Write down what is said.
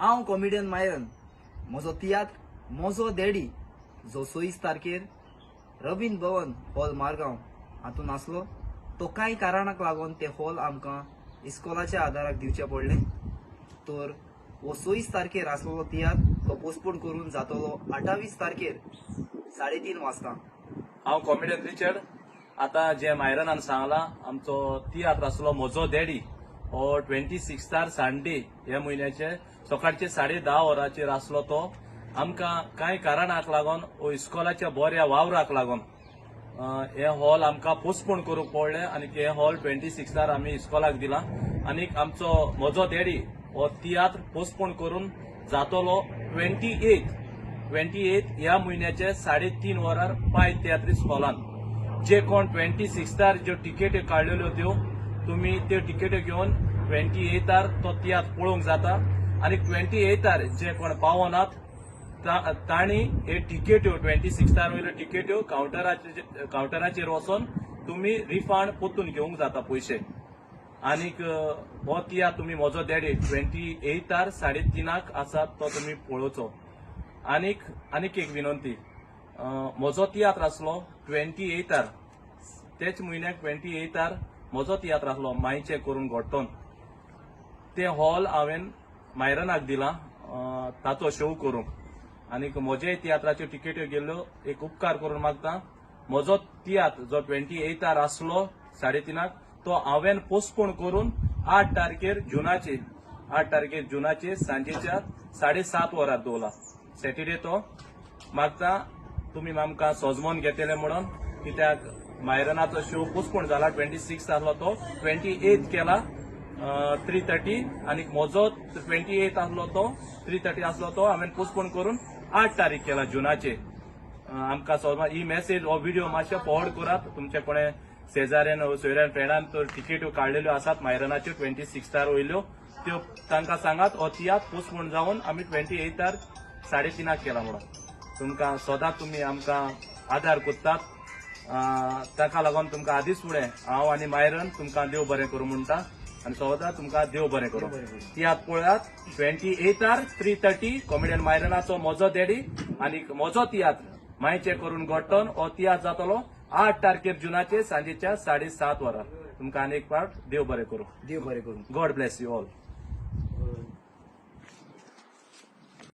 हांव comedian Myron. म्हजो तियात्र म्हजो डॅडी जो 26 तारखेर रवींद्र भवन हॉल, मारगांव हातून आसलो, तो कांय कारणाक लागून ते हॉल आमकां इस्कोलाच्या आदाराक दिवचें पडलें. तर हो 26 तारखेर आसलेलो तियात्र तो पोस्टपोन करून जातलो 28 तारखेर 3:30 वाजता. हांव कॉमेडियन रिचर्ड. आतां जे मायरनान सांगलां, आमचो तियात्र आसलो म्हजो डॅडी, हो 26तार संडे ह्या म्हयन्याचे सकाळचे 10:30 वरांचेर आसलो. तो आमकां कांय कारणाक लागून वो इस्कोलाच्या बऱ्या वावराक लागून हे हॉल आमकां पोस्टपोन करूंक पडलें आनी हे हॉल 26तार आमी इस्कोलाक दिला. आनी आमचो म्हजो डॅडी हो तियात्र पोस्टपोन करून जातलो 28 ह्या म्हयन्याचे 3:30 वरार पाय तियात्रिस्ट हॉलान. जे कोण 26तार ज्यो तिकेट्यो काडलेल्यो, त्यो तुमी त्यो तिकेट्यो घेवन 28तार तो तियात्र पळोवंक जाता. आनी 28तार जे कोण पावनात, तांणी हे तिकेट्यो, 26तार वयल्यो तिकेट्यो कावंटराचेर वचोन तुमी रिफंड परतून घेवंक जाता पयशे. आनीक हो तियात्र तुमी म्हजो डॅडी 28तार 3:30 आसा, तो तुमी पळोवचो. आनीक आनीक एक विनंती, म्हजो तियात्र आसलो 28तार, तेच म्हयन्याक 28तार म्हजो तियात्र आसलो मायचें करून घोट्टोन. ते हॉल हांवें मायरनाक दिलां ताचो शो करूंक. आनीक म्हजे तियात्राच्यो तिकेट्यो गेल्ल्यो, एक उपकार करून मागता, म्हजो तियात्र जो 28तार आसलो 3:30 तो हांवें पोस्टपोन करून 8 तारखेर जुनाचे, 8 तारखेर जुनाचे सांजेच्या 7:30 वरार दवरला, सॅटर्डे तो. मागता तुमी आमकां सोजमोन घेतले म्हणून, कित्याक मायरनाचो शो पोस्टपोन जाला. 26 आसलो तो 28 केला 3:30 आनी म्हजो 28 आसलो तो 3:30 आसलो, तो हांवें पोस्टपोन करून 8 तारीख केला जुनाचे. आमकां सोजमा ही मेसेज, हो व्हिडिओ मातशे फॉरवर्ड करात. तुमचे कोणे शेजाऱ्यान, सोयऱ्यान, फ्रेंडान तर तिकेट्यो काडलेल्यो आसात मायरनाच्यो 26तार वयल्यो, त्यो तांकां सांगात, हो तियात्र पोस्टपोन जावन आमी 28तार 3:30 केला म्हणून. तुमकां सदांच तुमी आमकां आदार करतात, ताका लागून तुमकां आदींच फुडें हांव आनी मायरन तुमकां देव बरें करूं म्हणटा आनी सदां तुमकां देव बरें करूं. देव बरें करूं. तियात्र पळयात 28तार 3:30, कॉमेडियन मायरनाचो म्हजो डॅडी आनी म्हजो तियात्र मायचे करून घोट्टन हो तियात्र जातलो 8 तारखेर जुनाचे सांजेच्या 7:30 वरार. तुमकां आनी एक फावट देव बरें करूं. देव बरें करूं. God bless you all.